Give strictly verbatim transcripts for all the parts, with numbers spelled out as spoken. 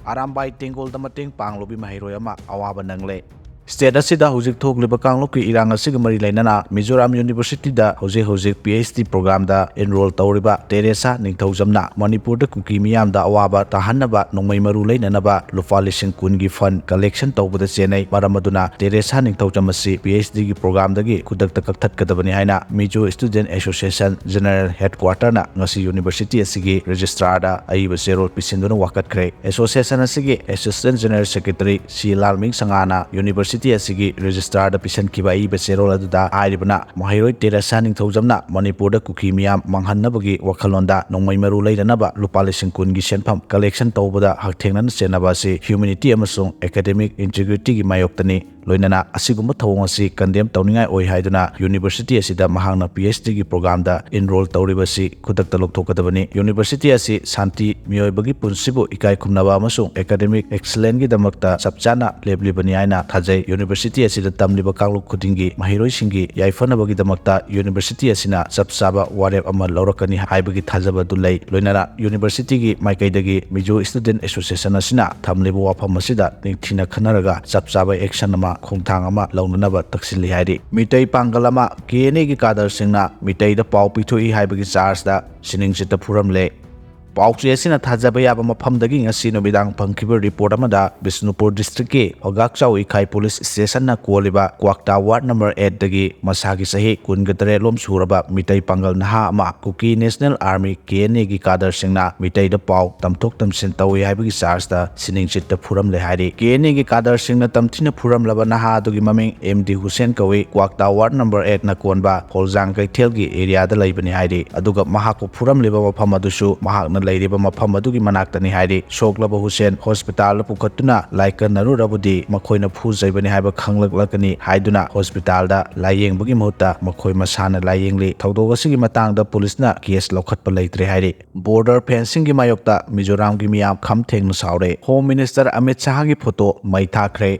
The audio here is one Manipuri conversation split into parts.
ꯑꯔꯥꯝꯕꯥꯏ ꯇꯦꯡꯒꯣꯜꯗ ꯃꯇꯦꯡ ꯄꯥꯡꯂꯨꯕꯤ ꯃꯍꯩꯔꯣꯏ ꯑꯃ ꯑꯋꯥꯕ ꯅꯪꯂꯦ꯫ State ꯑꯁꯤꯗ ꯍꯧꯖꯤꯛ ꯊꯣꯛꯂꯤꯕ ꯀꯥꯡꯂꯨꯞꯀꯤ ꯏꯔꯥꯡ ꯑꯁꯤꯒ ꯃꯔꯤ ꯂꯩꯅꯅ ꯃꯤꯖꯣꯔꯥꯝ Universityꯗ ꯍꯧꯖꯤꯛ ꯍꯧꯖꯤꯛ PhD programꯗ enroll ꯇꯧꯔꯤꯕ ꯇꯦꯔꯦꯁꯥ ꯅꯤꯡꯊꯧꯖꯝꯅ ꯃꯅꯤꯄꯨꯔꯗ ꯀꯨꯀꯤ ꯃꯤꯌꯥꯝꯗ ꯑꯋꯥꯕ ꯇꯥꯍꯟꯅꯕ ꯅꯣꯡꯃꯩ ꯃꯔꯨ ꯂꯩꯅꯅꯕ ꯂꯨꯄꯥ ꯂꯤꯁꯤꯡ ꯀꯨꯟꯒꯤ fund collection ꯇꯧꯕꯗ ꯆꯦꯟꯅꯩ꯫ ꯃꯔꯝ ꯑꯗꯨꯅ ꯇꯦꯔꯦꯁꯥ ꯅꯤꯡꯊꯧꯖꯝ ꯑꯁꯤ PhDꯒꯤ programꯗꯒꯤ ꯈꯨꯗꯛꯇ ꯀꯛꯊꯠꯀꯗꯕꯅꯤ ꯍꯥꯏꯅ Mizo Student Association General Headquarterꯅ ꯉꯁꯤ university ꯑꯁꯤꯒꯤ registrarꯗ ꯑꯏꯕ ꯆꯦꯔꯣꯜ ꯄꯤꯁꯤꯟꯗꯨꯅ ꯋꯥꯀꯠꯈ꯭ꯔꯦ꯫ Association ꯑꯁꯤꯒꯤ Assistant General Secretary ꯁꯤ ꯂꯥꯜꯃꯤꯡ ꯁꯉꯥꯅ university ꯑꯁꯤꯒꯤ registrarꯗ ꯄꯤꯁꯤꯟꯈꯤꯕ ꯑꯏꯕ ꯆꯦꯔꯣꯜ ꯑꯗꯨꯗ ꯍꯥꯏꯔꯤꯕꯅ, ꯃꯍꯩꯔꯣꯏ ꯇꯦꯔꯦꯁꯥ ꯅꯤꯡꯊꯧꯖꯝꯅ ꯃꯅꯤꯄꯨꯔꯗ ꯀꯨꯀꯤ ꯃꯤꯌꯥꯝ ꯃꯥꯡꯍꯟꯅꯕꯒꯤ ꯋꯥꯈꯜꯂꯣꯟꯗ ꯅꯣꯡꯃꯩ ꯃꯔꯨ ꯂꯩꯅꯅꯕ ꯂꯨꯄꯥ ꯂꯤꯁꯤꯡ ꯀꯨꯟꯒꯤ ꯁꯦꯟꯐꯝ collection ꯇꯧꯕꯗ ꯍꯛꯊꯦꯡꯅꯅ ꯆꯦꯟꯅꯕ ꯑꯁꯤ humanity ꯑꯃꯁꯨꯡ academic integrityꯒꯤ ꯃꯥꯌꯣꯛꯇꯅꯤ꯫ ꯂꯣꯏꯅꯅ ꯑꯁꯤꯒꯨꯝꯕ ꯊꯧꯑꯣꯡ ꯑꯁꯤ condemn ꯇꯧꯅꯤꯡꯉꯥꯏ ꯑꯣꯏ ꯍꯥꯏꯗꯨꯅ university ꯑꯁꯤꯗ ꯃꯍꯥꯛꯅ PhDꯒꯤ programꯗ enroll ꯇꯧꯔꯤꯕꯁꯤ ꯈꯨꯗꯛꯇ ꯂꯧꯊꯣꯛꯀꯗꯕꯅꯤ꯫ University ꯑꯁꯤ ꯁꯥꯟꯇꯤ, ꯃꯤꯑꯣꯏꯕꯒꯤ ꯄꯨꯟꯁꯤꯕꯨ ꯏꯀꯥꯏ ꯈꯨꯝꯅꯕ ꯑꯃꯁꯨꯡ academic excellenceꯒꯤꯗꯃꯛꯇ ꯆꯞ ꯆꯥꯅ ꯂꯦꯞꯂꯤꯕꯅꯤ ꯍꯥꯏꯅ ꯊꯥꯖꯩ꯫ University ꯑꯁꯤꯗ ꯇꯝꯂꯤꯕ ꯀꯥꯡꯂꯨꯞ ꯈꯨꯗꯤꯡꯒꯤ ꯃꯍꯩꯔꯣꯏꯁꯤꯡꯒꯤ ꯌꯥꯏꯐꯅꯕꯒꯤꯗꯃꯛꯇ university ꯑꯁꯤꯅ ꯆꯞ ꯆꯥꯕ ꯋꯥꯔꯦꯞ ꯑꯃ ꯂꯧꯔꯛꯀꯅꯤ ꯍꯥꯏꯕꯒꯤ ꯊꯥꯖꯕ ꯑꯗꯨ ꯂꯩ꯫ ꯂꯣꯏꯅꯅ universityꯒꯤ ꯃꯥꯏꯀꯩꯗꯒꯤ Mizo Student Association ꯑꯁꯤꯅ ꯊꯝꯂꯤꯕ ꯋꯥꯐꯝ ꯑꯁꯤꯗ ꯅꯤꯡꯊꯤꯅ ꯈꯟꯅꯔꯒ ꯆꯞ ꯆꯥꯕ action ꯑꯃ, ꯈꯣꯡꯊꯥꯡ ꯑꯃ ꯂꯧꯅꯅꯕ ꯇꯛꯁꯤꯜꯂꯤ ꯍꯥꯏꯔꯤ꯫ ꯃꯤꯇꯩ ꯄꯥꯡꯒꯜ ꯑꯃ KNAꯒꯤ cadreꯁꯤꯡꯅ ꯃꯤꯇꯩꯗ ꯄꯥꯎ ꯄꯤꯊꯣꯛꯏ ꯍꯥꯏꯕꯒꯤ chargeꯇ ꯁꯤꯅꯤꯡꯆꯤꯠꯇ ꯐꯨꯔꯝꯂꯦ꯫ ꯄꯥꯎꯆꯦ ꯑꯁꯤꯅ ꯊꯥꯖꯕ ꯌꯥꯕ ꯃꯐꯝꯗꯒꯤ ꯉꯁꯤ ꯅꯨꯃꯤꯗꯥꯡ ꯐꯪꯈꯤꯕ report ꯑꯃꯗ ꯕꯤꯁꯅꯨꯄꯨꯔ districtꯀꯤ ꯑꯣꯒꯥꯛꯆꯥꯎ ꯏꯈꯥꯏ police stationꯅ ꯀꯣꯜꯂꯤꯕ ꯀ꯭ꯋꯥꯛꯇꯥ ward number eightꯇꯒꯤ ꯃꯁꯥꯒꯤ ꯆꯍꯤ ꯀꯨꯟꯒ ꯇꯔꯦꯠ ꯂꯣꯝ ꯁꯨꯔꯕ ꯃꯤꯇꯩ ꯄꯥꯡꯒꯜ ꯅꯍꯥ ꯑꯃ ꯀꯨꯀꯤ National Army, KNAꯒꯤ cadreꯁꯤꯡꯅ ꯃꯤꯇꯩꯗ ꯄꯥꯎ ꯇꯝꯊꯣꯛ ꯇꯝꯁꯤꯟ ꯇꯧꯏ ꯍꯥꯏꯕꯒꯤ chargeꯇ ꯁꯤꯅꯤꯡꯆꯤꯠꯇ ꯐꯨꯔꯝꯂꯦ ꯍꯥꯏꯔꯤ꯫ KNAꯒꯤ cadreꯁꯤꯡꯅ ꯇꯝꯊꯤꯅ ꯐꯨꯔꯝꯂꯕ ꯅꯍꯥ ꯑꯗꯨꯒꯤ ꯃꯃꯤꯡ ꯑꯦꯝ ꯗꯤ ꯍꯨꯁꯦꯟ ꯀꯧꯏ꯫ ꯀ꯭ꯋꯥꯛꯇꯥ ward number eightꯅ ꯀꯣꯟꯕ ꯍꯣꯜꯖꯥꯡ ꯀꯩꯊꯦꯜꯒꯤ areaꯗ ꯂꯩꯕꯅꯤ ꯍꯥꯏꯔꯤ꯫ ꯑꯗꯨꯒ ꯃꯍꯥꯛꯄꯨ ꯐꯨꯔꯝꯂꯤꯕ ꯃꯐꯝ ꯑꯗꯨꯁꯨ ꯃꯍꯥꯛꯅ ꯂꯩꯔꯤꯕ ꯃꯐꯝ ꯑꯗꯨꯒꯤ ꯃꯅꯥꯛꯇꯅꯤ ꯍꯥꯏꯔꯤ꯫ ꯁꯣꯛꯂꯕ ꯍꯨꯁꯦꯟ hospitalꯗ ꯄꯨꯈꯠꯇꯨꯅ ꯂꯥꯏꯀꯠꯅꯔꯨꯔꯕꯗꯤ ꯃꯈꯣꯏꯅ ꯐꯨ ꯆꯩꯕꯅꯤ ꯍꯥꯏꯕ ꯈꯪꯂꯛꯂꯛꯀꯅꯤ ꯍꯥꯏꯗꯨꯅ hospitalꯗ ꯂꯥꯏꯌꯦꯡꯕꯒꯤ ꯃꯍꯨꯠꯇ ꯃꯈꯣꯏ ꯃꯁꯥꯅ ꯂꯥꯏꯌꯦꯡꯂꯤ꯫ ꯊꯧꯗꯣꯛ ꯑꯁꯤꯒꯤ ꯃꯇꯥꯡꯗ policeꯅ case ꯂꯧꯈꯠꯄ ꯂꯩꯇ꯭ꯔꯦ ꯍꯥꯏꯔꯤ꯫ Border fencingꯒꯤ ꯃꯥꯌꯣꯛꯇ ꯃꯤꯖꯣꯔꯥꯝꯒꯤ ꯃꯤꯌꯥꯝ ꯈꯝ ꯊꯦꯡꯅ ꯁꯥꯎꯔꯦ꯫ Home Minister ꯑꯃꯤꯠ ꯁꯥꯍꯒꯤ photo ꯃꯩ ꯊꯥꯈ꯭ꯔꯦ꯫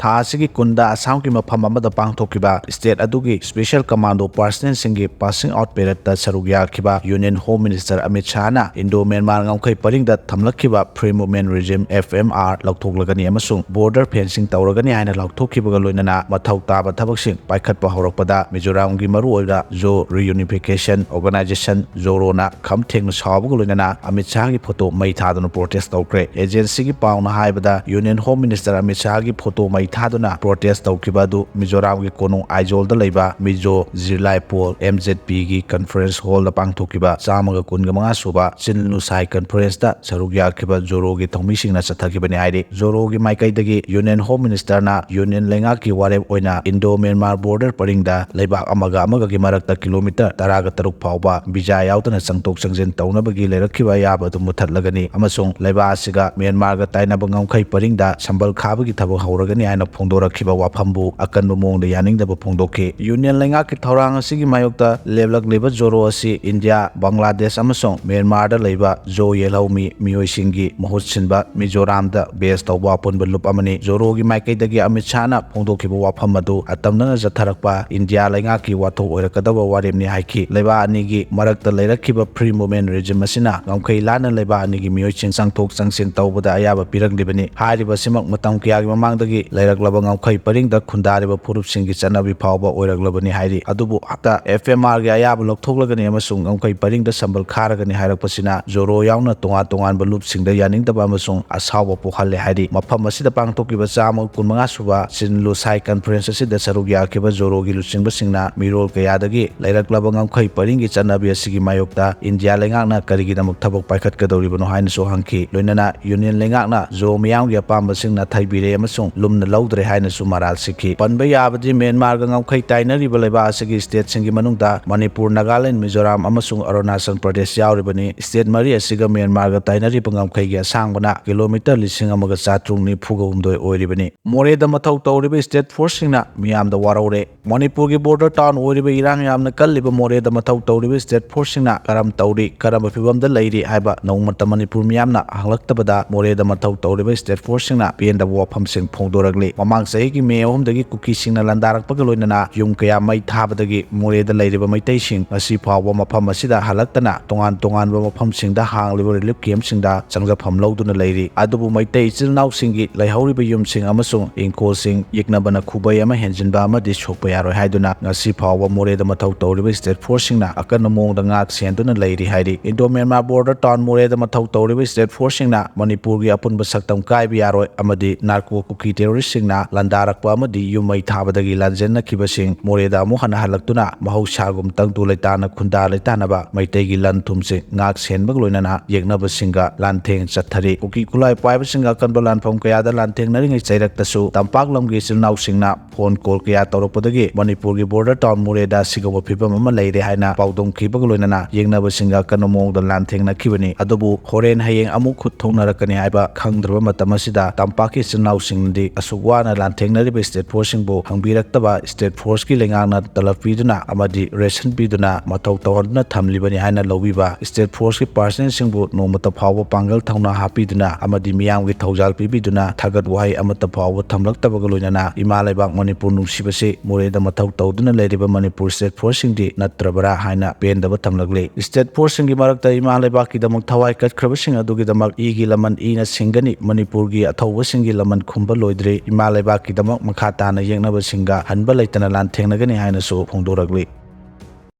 ꯊꯥ ꯑꯁꯤꯒꯤ ꯀꯨꯟꯗ ꯑꯁꯥꯝꯒꯤ ꯃꯐꯝ ꯑꯃꯗ ꯄꯥꯡꯊꯣꯛꯈꯤꯕ state ꯑꯗꯨꯒꯤ special commando personnelꯁꯤꯡꯒꯤ passing out paradeꯇ ꯁꯔꯨꯛ ꯌꯥꯈꯤꯕ Union Home Minister Amit ꯁꯥꯍꯅ Indo Myanmar ꯉꯝꯈꯩ ꯄꯔꯤꯡꯗ ꯊꯝꯂꯛꯈꯤꯕ Free Movement Regime, F M R, ꯂꯧꯊꯣꯛꯂꯒꯅꯤ ꯑꯃꯁꯨꯡ border fencing ꯇꯧꯔꯒꯅꯤ ꯍꯥꯏꯅ ꯂꯥꯎꯊꯣꯛꯈꯤꯕꯒ ꯂꯣꯏꯅꯅ ꯃꯊꯧ ꯇꯥꯕ ꯊꯕꯛꯁꯤꯡ ꯄꯥꯏꯈꯠꯄ ꯍꯧꯔꯛꯄꯗ ꯃꯤꯖꯣꯔꯥꯝꯒꯤ ꯃꯔꯨꯑꯣꯏꯕ Zo Reunification Organisation, ꯖꯣꯔꯣꯅ ꯈꯝ ꯊꯦꯡꯅ ꯁꯥꯎꯕꯒ ꯂꯣꯏꯅꯅ ꯑꯃꯤꯠ ꯁꯥꯍꯒꯤ photo ꯃꯩ ꯊꯥꯗꯨꯅ protest ꯇꯧꯈ꯭ꯔꯦ꯫ Agencyꯒꯤ ꯄꯥꯎꯅ ꯍꯥꯏꯕꯗ, Union Home Minister Amit ꯁꯥꯍꯒꯤ photo ꯃꯩ ꯊꯥꯗꯨꯅ protest ꯇꯧꯈꯤꯕ ꯑꯗꯨ ꯃꯤꯖꯣꯔꯥꯝꯒꯤ ꯀꯣꯅꯨꯡ ꯑꯥꯏꯖꯣꯜꯗ ꯂꯩꯕ ꯃꯤꯖꯣ ꯖꯤꯔꯂꯥꯏꯄꯣꯜ, M Z Pꯒꯤ conference hallꯗ ꯄꯥꯡꯊꯣꯛꯈꯤꯕ ꯆꯥꯝꯃꯒ ꯀꯨꯟꯒ ꯃꯉꯥ ꯁꯨꯕ ꯆꯤꯟ ꯂꯨꯁꯥꯏ conferenceꯇ ꯁꯔꯨꯛ ꯌꯥꯈꯤꯕ ꯖꯣꯔꯣꯒꯤ ꯊꯧꯃꯤꯁꯤꯡꯅ ꯆꯠꯊꯈꯤꯕꯅꯤ ꯍꯥꯏꯔꯤ꯫ ꯖꯣꯔꯣꯒꯤ ꯃꯥꯏꯀꯩꯗꯒꯤ Union Home Ministerꯅ Union ꯂꯩꯉꯥꯛꯀꯤ ꯋꯥꯔꯦꯞ ꯑꯣꯏꯅ Indo Myanmar border ꯄꯔꯤꯡꯗ ꯂꯩꯕꯥꯛ ꯑꯃꯒ ꯑꯃꯒꯒꯤ ꯃꯔꯛꯇ kilometre ꯇꯔꯥꯒ ꯇꯔꯨꯛ ꯐꯥꯎꯕ visa ꯌꯥꯎꯗꯅ ꯆꯪꯊꯣꯛ ꯆꯪꯁꯤꯟ ꯇꯧꯅꯕꯒꯤ ꯂꯩꯔꯛꯈꯤꯕ ꯑꯌꯥꯕ ꯑꯗꯨ ꯃꯨꯠꯊꯠꯂꯒꯅꯤ ꯑꯃꯁꯨꯡ ꯂꯩꯕꯥꯛ ꯑꯁꯤꯒ ꯃ꯭ꯌꯥꯟꯃꯥꯔꯒ ꯇꯥꯏꯅꯕ ꯉꯝꯈꯩ ꯄꯔꯤꯡꯗ ꯁꯝꯕꯜ ꯈꯥꯕꯒꯤ ꯊꯕꯛ ꯍꯧꯔꯒꯅꯤ ꯍꯥꯏꯅ ꯐꯣꯡꯗꯣꯔꯛꯈꯤꯕ ꯋꯥꯐꯝꯕꯨ ꯑꯀꯟꯕ ꯃꯑꯣꯡꯗ ꯌꯥꯅꯤꯡꯗꯕ ꯐꯣꯡꯗꯣꯛꯈꯤ꯫ Union ꯂꯩꯉꯥꯛꯀꯤ ꯊꯧꯔꯥꯡ ꯑꯁꯤꯒꯤ ꯃꯥꯌꯣꯛꯇ ꯂꯦꯞꯂꯛꯂꯤꯕ ꯖꯣꯔꯣ ꯑꯁꯤ ꯏꯟꯗꯤꯌꯥ, ꯕꯪꯒ꯭ꯂꯥꯗꯦꯁ ꯑꯃꯁꯨꯡ ꯃ꯭ꯌꯥꯟꯃꯥꯔꯗ ꯂꯩꯕ ꯖꯣ ꯌꯦꯜꯍꯧꯃꯤ ꯃꯤꯑꯣꯏꯁꯤꯡꯒꯤ ꯃꯍꯨꯠ ꯁꯤꯟꯕ ꯃꯤꯖꯣꯔꯥꯝꯗ base ꯇꯧꯕ ꯑꯄꯨꯟꯕ ꯂꯨꯞ ꯑꯃꯅꯤ꯫ ꯖꯣꯔꯣꯒꯤ ꯃꯥꯏꯀꯩꯗꯒꯤ ꯑꯃꯤꯠ ꯁꯥꯍꯅ ꯐꯣꯡꯗꯣꯛꯈꯤꯕ ꯋꯥꯐꯝ ꯑꯗꯨ ꯑꯇꯝꯅꯅ ꯆꯠꯊꯔꯛꯄ ꯏꯟꯗꯤꯌꯥ ꯂꯩꯉꯥꯛꯀꯤ ꯋꯥꯊꯣꯛ ꯑꯣꯏꯔꯛꯀꯗꯕ ꯋꯥꯔꯦꯞꯅꯤ ꯍꯥꯏꯈꯤ꯫ ꯂꯩꯕꯥꯛ ꯑꯅꯤꯒꯤ ꯃꯔꯛꯇ ꯂꯩꯔꯛꯈꯤꯕ Free Movement Regime ꯑꯁꯤꯅ ꯉꯝꯈꯩ ꯂꯥꯟꯅ ꯂꯩꯕꯥꯛ ꯑꯅꯤꯒꯤ ꯃꯤꯑꯣꯏꯁꯤꯡ ꯆꯪꯊꯣꯛ ꯆꯪꯁꯤꯟ ꯇꯧꯕꯗ ꯑꯌꯥꯕ ꯄꯤꯔꯛꯂꯤꯕꯅꯤ꯫ ꯍꯥꯏꯔꯤꯕꯁꯤꯃꯛ ꯃꯇꯝ ꯀꯌꯥꯒꯤ ꯃꯃꯥꯡꯗꯒꯤ ꯂꯩꯔꯛꯂꯕ ꯉꯝꯈꯩ ꯄꯔꯤꯡꯗ ꯈꯨꯟꯗꯥꯔꯤꯕ ꯐꯨꯔꯨꯞꯁꯤꯡꯒꯤ ꯆꯠꯅꯕꯤ ꯐꯥꯎꯕ ꯑꯣꯏꯔꯛꯂꯕꯅꯤ ꯍꯥꯏꯔꯤ꯫ ꯑꯗꯨꯕꯨ ꯍꯟꯗꯛ F M Rꯒꯤ ꯑꯌꯥꯕ ꯂꯧꯊꯣꯛꯂꯒꯅꯤ ꯑꯃꯁꯨꯡ ꯉꯝꯈꯩ ꯄꯔꯤꯡꯗ ꯁꯝꯕꯜ ꯈꯥꯔꯒꯅꯤ ꯍꯥꯏꯔꯛꯄꯁꯤꯅ ꯖꯣꯔꯣ ꯌꯥꯎꯅ ꯇꯣꯉꯥꯟ ꯇꯣꯉꯥꯟꯕ ꯂꯨꯞꯁꯤꯡꯗ ꯌꯥꯅꯤꯡꯗꯕ ꯑꯃꯁꯨꯡ ꯑꯁꯥꯎꯕ ꯄꯣꯛꯍꯜꯂꯦ ꯍꯥꯏꯔꯤ꯫ ꯃꯐꯝ ꯑꯁꯤꯗ ꯄꯥꯡꯊꯣꯛꯈꯤꯕ ꯆꯥꯝꯃ ꯀꯨꯟꯃꯉꯥ ꯁꯨꯕ ꯆꯤꯟ ꯂꯨꯁꯥꯏ conference ꯑꯁꯤꯗ ꯁꯔꯨꯛ ꯌꯥꯈꯤꯕ ꯖꯣꯔꯣꯒꯤ ꯂꯨꯆꯤꯡꯕꯁꯤꯡꯅ ꯃꯤꯔꯣꯜ ꯀꯌꯥꯗꯒꯤ ꯂꯩꯔꯛꯂꯕ ꯉꯝꯈꯩ ꯄꯔꯤꯡꯒꯤ ꯆꯠꯅꯕꯤ ꯑꯁꯤꯒꯤ ꯃꯥꯌꯣꯛꯇ ꯏꯟꯗꯤꯌꯥ ꯂꯩꯉꯥꯛꯅ ꯀꯔꯤꯒꯤꯗꯃꯛ ꯊꯕꯛ ꯄꯥꯏꯈꯠꯀꯗꯧꯔꯤꯕꯅꯣ ꯍꯥꯏꯅꯁꯨ ꯍꯪꯈꯤ꯫ ꯂꯣꯏꯅꯅ Union ꯂꯩꯉꯥꯛꯅ ꯖꯣ ꯃꯤꯌꯥꯝꯒꯤ ꯑꯄꯥꯝꯕꯁꯤꯡ ꯅꯥꯊꯩꯕꯤꯔꯦ ꯑꯃꯁꯨꯡ ꯂꯨꯝꯅ ꯂꯧꯗ꯭ꯔꯦ ꯍꯥꯏꯅꯁꯨ ꯃꯔꯥꯜ ꯁꯤꯈꯤ꯫ ꯄꯟꯕ ꯌꯥꯕꯗꯤ ꯃ꯭ꯌꯥꯟꯃꯥꯔꯒ ꯉꯝꯈꯩ ꯇꯥꯏꯅꯔꯤꯕ ꯂꯩꯕꯥꯛ ꯑꯁꯤꯒꯤ stateꯁꯤꯡꯒꯤ ꯃꯅꯨꯡꯗ ꯃꯅꯤꯄꯨꯔ, ꯅꯥꯒꯥꯂꯦꯟ, ꯃꯤꯖꯣꯔꯥꯝ ꯑꯃꯁꯨꯡ ꯑꯔꯨꯅꯥꯆꯜ ꯄ꯭ꯔꯗꯦꯁ ꯌꯥꯎꯔꯤꯕꯅꯤ꯫ State ꯃꯔꯤ ꯑꯁꯤꯒ ꯃ꯭ꯌꯥꯟꯃꯥꯔꯒ ꯇꯥꯏꯅꯔꯤꯕ ꯉꯝꯈꯩꯒꯤ ꯑꯁꯥꯡꯕꯅ kilometre ꯂꯤꯁꯤꯡ ꯑꯃꯒ ꯆꯥꯇ꯭ꯔꯨꯛ ꯅꯤꯐꯨꯒ ꯍꯨꯝꯗꯣꯏ ꯑꯣꯏꯔꯤꯕꯅꯤ꯫ ꯃꯣꯔꯦꯗ ꯃꯊꯧ ꯇꯧꯔꯤꯕ state forceꯁꯤꯡꯅ ꯃꯤꯌꯥꯝꯗ ꯋꯥꯔꯧꯔꯦ꯫ ꯃꯅꯤꯄꯨꯔꯒꯤ border town ꯑꯣꯏꯔꯤꯕ ꯏꯔꯥꯡ ꯌꯥꯝꯅ ꯀꯜꯂꯤꯕ ꯃꯣꯔꯦꯗ ꯃꯊꯧ ꯇꯧꯔꯤꯕ state forceꯁꯤꯡꯅ ꯀꯔꯝ ꯇꯧꯔꯤ, ꯀꯔꯝꯕ ꯐꯤꯚꯝꯗ ꯂꯩꯔꯤ ꯍꯥꯏꯕ ꯅꯣꯡꯃꯇ ꯃꯅꯤꯄꯨꯔ ꯃꯤꯌꯥꯝꯅ ꯍꯪꯂꯛꯇꯕꯗ ꯃꯣꯔꯦꯗ ꯃꯊꯧ ꯇꯧꯔꯤꯕ state forceꯁꯤꯡꯅ ꯄꯦꯟꯗꯕ ꯋꯥꯐꯝꯁꯤꯡ ꯐꯣꯡꯗꯣꯔꯛꯂꯤ꯫ ꯃꯃꯥꯡ ꯆꯍꯤꯒꯤ ꯃꯦ ꯑꯍꯨꯝꯗꯒꯤ ꯀꯨꯀꯤꯁꯤꯡꯅ ꯂꯥꯟꯗꯥꯔꯛꯄꯒ ꯂꯣꯏꯅꯅ ꯌꯨꯝ ꯀꯌꯥ ꯃꯩ ꯊꯥꯕꯗꯒꯤ ꯃꯣꯔꯦꯗ ꯂꯩꯔꯤꯕ ꯃꯩꯇꯩꯁꯤꯡ ꯉꯁꯤ ꯐꯥꯎꯕ ꯃꯐꯝ ꯑꯁꯤꯗ ꯍꯜꯂꯛꯇꯅ ꯇꯣꯉꯥꯟ ꯇꯣꯉꯥꯟꯕ ꯃꯐꯝꯁꯤꯡꯗ ꯍꯥꯡꯂꯤꯕ ꯔꯤꯂꯤꯐ ꯀꯦꯝꯞꯁꯤꯡꯗ ꯆꯪꯖꯐꯝ ꯂꯧꯗꯨꯅ ꯂꯩꯔꯤ꯫ ꯑꯗꯨꯕꯨ ꯃꯩꯇꯩ ꯏꯆꯤꯜ ꯏꯅꯥꯎꯁꯤꯡꯒꯤ ꯂꯩꯍꯧꯔꯤꯕ ꯌꯨꯝꯁꯤꯡ ꯑꯃꯁꯨꯡ ꯏꯪꯈꯣꯜꯁꯤꯡ ꯌꯦꯛꯅꯕꯅ ꯈꯨꯕꯩ ꯑꯃ ꯍꯦꯟꯖꯤꯟꯕ ꯑꯃꯗꯤ ꯁꯣꯛꯄ ꯌꯥꯔꯣꯏ ꯍꯥꯏꯗꯨꯅ ꯉꯁꯤ ꯐꯥꯎꯕ ꯃꯣꯔꯦꯗ ꯃꯊꯧ ꯇꯧꯔꯤꯕ ꯁ꯭ꯇꯦꯠ ꯐꯣꯔꯁꯁꯤꯡꯅ ꯑꯀꯟꯕ ꯃꯑꯣꯡꯗ ꯉꯥꯛ ꯁꯦꯟꯗꯨꯅ ꯂꯩꯔꯤ ꯍꯥꯏꯔꯤ꯫ ꯏꯟꯗꯣ ꯃ꯭ꯌꯥꯟꯃꯥꯔ ꯕꯣꯔꯗꯔ ꯇꯥꯎꯟ ꯃꯣꯔꯦꯗ ꯃꯊꯧ ꯇꯧꯔꯤꯕ ꯁ꯭ꯇꯦꯠ ꯐꯣꯔꯁꯁꯤꯡꯅ ꯃꯅꯤꯄꯨꯔꯒꯤ ꯑꯄꯨꯟꯕ ꯁꯛꯇꯝ ꯀꯥꯏꯕ ꯌꯥꯔꯣꯏ ꯑꯃꯗꯤ ꯅꯥꯔꯀꯣ ꯀꯨꯀꯤ ꯇꯦꯔꯣꯔꯤꯁꯁꯤꯡꯅ ꯂꯥꯟꯗꯥꯔꯛꯄ ꯑꯃꯗꯤ ꯌꯨꯝ ꯃꯩ ꯊꯥꯕꯗꯒꯤ ꯂꯥꯟꯖꯦꯟꯅꯈꯤꯕꯁꯤꯡ ꯃꯣꯔꯦꯗ ꯑꯃꯨꯛ ꯍꯟꯅ ꯍꯜꯂꯛꯇꯨꯅ ꯃꯍꯧꯁꯥꯒꯨꯝ ꯇꯪꯗꯨ ꯂꯩꯇꯥꯅ ꯈꯨꯟꯗꯥ ꯂꯩꯇꯥꯅꯕ ꯃꯩꯇꯩꯒꯤ ꯂꯟ ꯊꯨꯝꯁꯤꯡ ꯉꯥꯛ ꯁꯦꯟꯕꯒ ꯂꯣꯏꯅꯅ ꯌꯦꯛꯅꯕꯁꯤꯡꯒ ꯂꯥꯟꯊꯦꯡ ꯆꯠꯊꯔꯤ꯫ ꯀꯨꯀꯤ ꯈꯨꯠꯂꯥꯏ ꯄꯥꯏꯕꯁꯤꯡꯒ ꯑꯀꯟꯕ ꯂꯥꯟꯐꯝ ꯀꯌꯥꯗ ꯂꯥꯟꯊꯦꯡꯅꯔꯤꯉꯩ ꯆꯩꯔꯛꯇꯁꯨ ꯇꯝꯄꯥꯛ ꯂꯝꯒꯤ ꯏꯆꯤꯜ ꯏꯅꯥꯎꯁꯤꯡꯅ ꯐꯣꯟ ꯀꯣꯜ ꯀꯌꯥ ꯇꯧꯔꯛꯄꯗꯒꯤ ꯃꯅꯤꯄꯨꯔꯒꯤ ꯕꯣꯔꯗꯔ ꯇꯥꯎꯟ ꯃꯣꯔꯦꯗ ꯑꯁꯤꯒꯨꯝꯕ ꯐꯤꯕꯝ ꯑꯃ ꯂꯩꯔꯦ ꯍꯥꯏꯅ ꯄꯥꯎꯗꯝꯈꯤꯕꯒ ꯂꯣꯏꯅꯅ ꯌꯦꯡꯅꯕꯁꯤꯡꯒ ꯑꯀꯟꯕ ꯃꯑꯣꯡꯗ ꯂꯥꯟꯊꯦꯡꯅꯈꯤꯕꯅꯤ꯫ ꯑꯗꯨꯕꯨ ꯍꯣꯔꯦꯟ ꯍꯌꯦꯡ ꯑꯃꯨꯛ ꯈꯨꯠ ꯊꯣꯛꯅꯔꯛꯀꯅꯤ ꯍꯥꯏꯕ ꯈꯪꯗ꯭ꯔꯕ ꯃꯇꯝ ꯑꯁꯤꯗ ꯇꯝꯄꯥꯛꯀꯤ ꯏꯆꯤꯜ ꯏꯅꯥꯎꯁꯤꯡꯗꯤ ꯑꯁꯨꯛ ꯋꯥꯅ ꯂꯥꯟꯊꯦꯡꯅꯔꯤꯕ ꯁ꯭ꯇꯦꯠ ꯐꯣꯔꯁꯁꯤꯡꯕꯨ ꯍꯪꯕꯤꯔꯛꯇꯕ, ꯁ꯭ꯇꯦꯠ ꯐꯣꯔꯁꯀꯤ ꯂꯩꯉꯥꯛꯅ ꯇꯂꯕ ꯄꯤꯗꯨꯅ ꯑꯃꯗꯤ ꯔꯦꯁꯟ ꯄꯤꯗꯨꯅ ꯃꯊꯧ ꯇꯧꯍꯟꯗꯨꯅ ꯊꯝꯂꯤꯕꯅꯤ ꯍꯥꯏꯅ ꯂꯧꯕꯤꯕ, ꯁ꯭ꯇꯦꯠ ꯐꯣꯔꯁꯀꯤ ꯄꯥꯔꯁꯅꯦꯜꯁꯤꯡꯕꯨ ꯅꯣꯡꯃꯇ ꯐꯥꯎꯕ ꯄꯥꯡꯒꯜ ꯊꯧꯅꯥ ꯍꯥꯞꯄꯤꯗꯨꯅ ꯑꯃꯗꯤ ꯃꯤꯌꯥꯝꯒꯤ ꯊꯧꯖꯥꯜ ꯄꯤꯕꯤꯗꯨꯅ ꯊꯥꯒꯠ ꯋꯥꯍꯩ ꯑꯃꯠꯇ ꯐꯥꯎꯕ ꯊꯝꯂꯛꯇꯕꯒ ꯂꯣꯏꯅꯅ ꯏꯃꯥ ꯂꯩꯕꯥꯛ ꯃꯅꯤꯄꯨꯔ ꯅꯨꯡꯁꯤꯕꯁꯤ ꯃꯣꯔꯦꯗ ꯃꯊꯧ ꯇꯧꯗꯨꯅ ꯂꯩꯔꯤꯕ ꯃꯅꯤꯄꯨꯔ ꯁ꯭ꯇꯦꯠ ꯐꯣꯔꯁꯁꯤꯡꯗꯤ ꯅꯠꯇ꯭ꯔꯕ꯭ꯔꯥ ꯍꯥꯏꯅ ꯄꯦꯟꯗꯕ ꯊꯝꯂꯛꯂꯤ꯫ ꯁ꯭ꯇꯦꯠ ꯐꯣꯔꯁꯁꯤꯡꯒꯤ ꯃꯔꯛꯇ ꯏꯃꯥ ꯂꯩꯕꯥꯛꯀꯤꯗꯃꯛ ꯊꯋꯥꯏ ꯀꯠꯈ꯭ꯔꯕꯁꯤꯡ ꯑꯗꯨꯒꯤꯗꯃꯛ ꯏꯒꯤ ꯂꯃꯟ ꯏꯅ ꯁꯤꯡꯒꯅꯤ꯫ ꯃꯅꯤꯄꯨꯔꯒꯤ ꯑꯊꯧꯕꯁꯤꯡꯒꯤ ꯂꯃꯟ ꯈꯨꯝꯕ ꯂꯣꯏꯗ꯭ꯔꯤ꯫ ꯏꯃꯥ ꯂꯩꯕꯥꯛꯀꯤꯗꯃꯛ ꯃꯈꯥ ꯇꯥꯅ ꯌꯦꯛꯅꯕꯁꯤꯡꯒ ꯍꯟꯕ ꯂꯩꯇꯅ ꯂꯥꯟꯊꯦꯡꯅꯒꯅꯤ ꯍꯥꯏꯅꯁꯨ ꯐꯣꯡꯗꯣꯔꯛꯂꯤ꯫